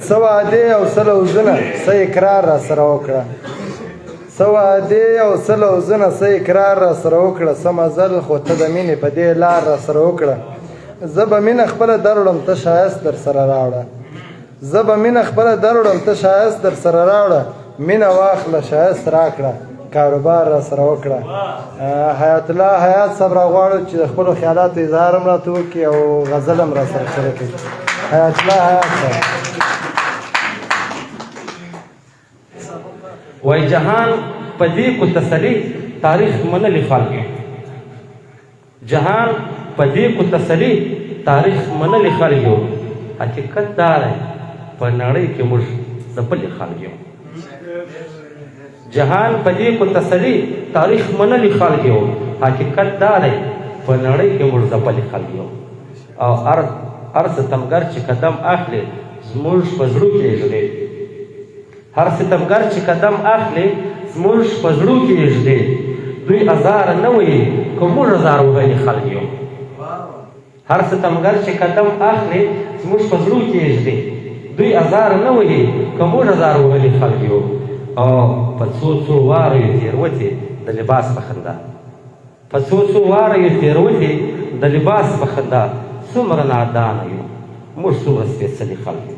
څه وعدې او څه لوظونه، څه اقرار را سره وکړه. څه وعدې او څه لوظونه، څه اقرار را سره وکړه. څه مزل خو ته د مینې په دې لار را سره وکړه. زه به مینه خپله دروړم، ته ښایست در سره راوړه. زه به مینه خپله دروړم، ته ښایست در سره راوړه. مینه واخله، ښایست راکړه، کاروبار را سره وکړه. حیات الله حیات صاحب را غواړو چې د خپلو خیالاتو اظهار هم راته وکړي او غزل هم را سره شریک کړي. حیات الله حیات صاحب. وای جهان په دې کو تسلی، تاریخ منلی خلک یو. جهان په دې کو تسلی، تاریخ منلی خلک یو. حقیقت دا دی په نړۍ کې موږ ځپلي خلک یو. جهان په دې کو تسلی، تاریخ منلی خلک یو. حقیقت دا دی په نړۍ کې موږ ځپلي خلک یو. او هر ستمګر چې قدم اخلي زموږ په زړو کې ږدي. هر ستمګر چې قدم اخلي زموږ په زړو کې ږدي. دوی ازار نه وایي که موږ ازار وهلي خلک یو. هر ستمګر چې قدم اخلي زموږ په زړو کې ږدي. دوی ازار نه وایي که موږ ازار وهلي خلک یو. او په څو څو وارو یې تېروتي د لباس په خندا. په څو څو واره یې تېروتي د لباس په خندا. څومره نادانه یو موږ، څومره سپېڅلي خلک یو.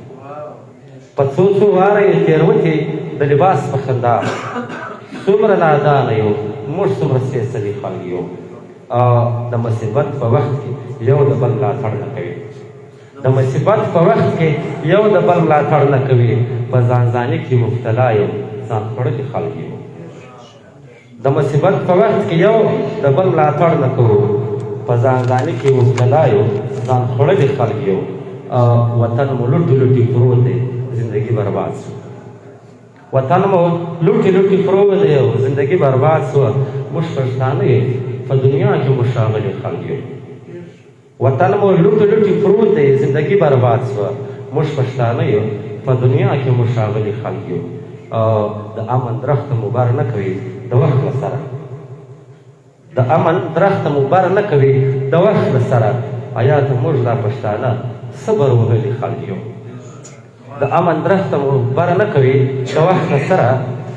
په څو څو واره یې تېروتي د لباس په خندا. څومره نادانه یو موږ، څومره سپېڅلي خلک یو. او د مصیبت په وخت کې یو د بل ملاتړ نه کوي. د مصیبت په وخت کې یو د بل ملاتړ نه کوي. په ځانځاني کې مبتلا یو، ځان خوړلي خلک یو. د مصیبت په وخت کې یو د بل ملاتړ نه کوو. په ځانځاني کې مبتلا یو، ځان خوړلي خلک یو. وطن مو لوټې لوټې پروت دی، زندګي برباد سو. وطن مو لوټې لوټې پروت دی او زندګي برباد سوه. موږ پښتانه یو، په دنیا کې موږ ښاغلي خلک یو. وطن مو لوټې لوټې پروت دی، زندګي برباد سوه. موږ پښتانه یو، په دنیا کې موږ ښاغلي خلک یو. او د امن درخته مو بر نه کوي د وخت له سره. د امن درخته مو بر نه کوي د وخت له سره. ایا ته موږ دا پښتانه صبر وهلي خلک یو. د امن درخته مو بر نه کوي د وخت له سره.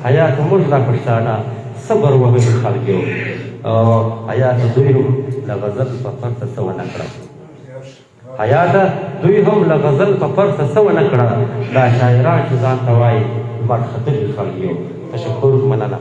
ایا ته موږ دا پښتانه صبر وهلي خلک یو. او ایا ته دوی هم له غزل په پرته څه ونه کړه. حیا ده دوی هم له غزل په پرته څه ونه کړه. دا شاعران چې ځان ته وایي لمر ختلي خلک یو. تشکر، مننه.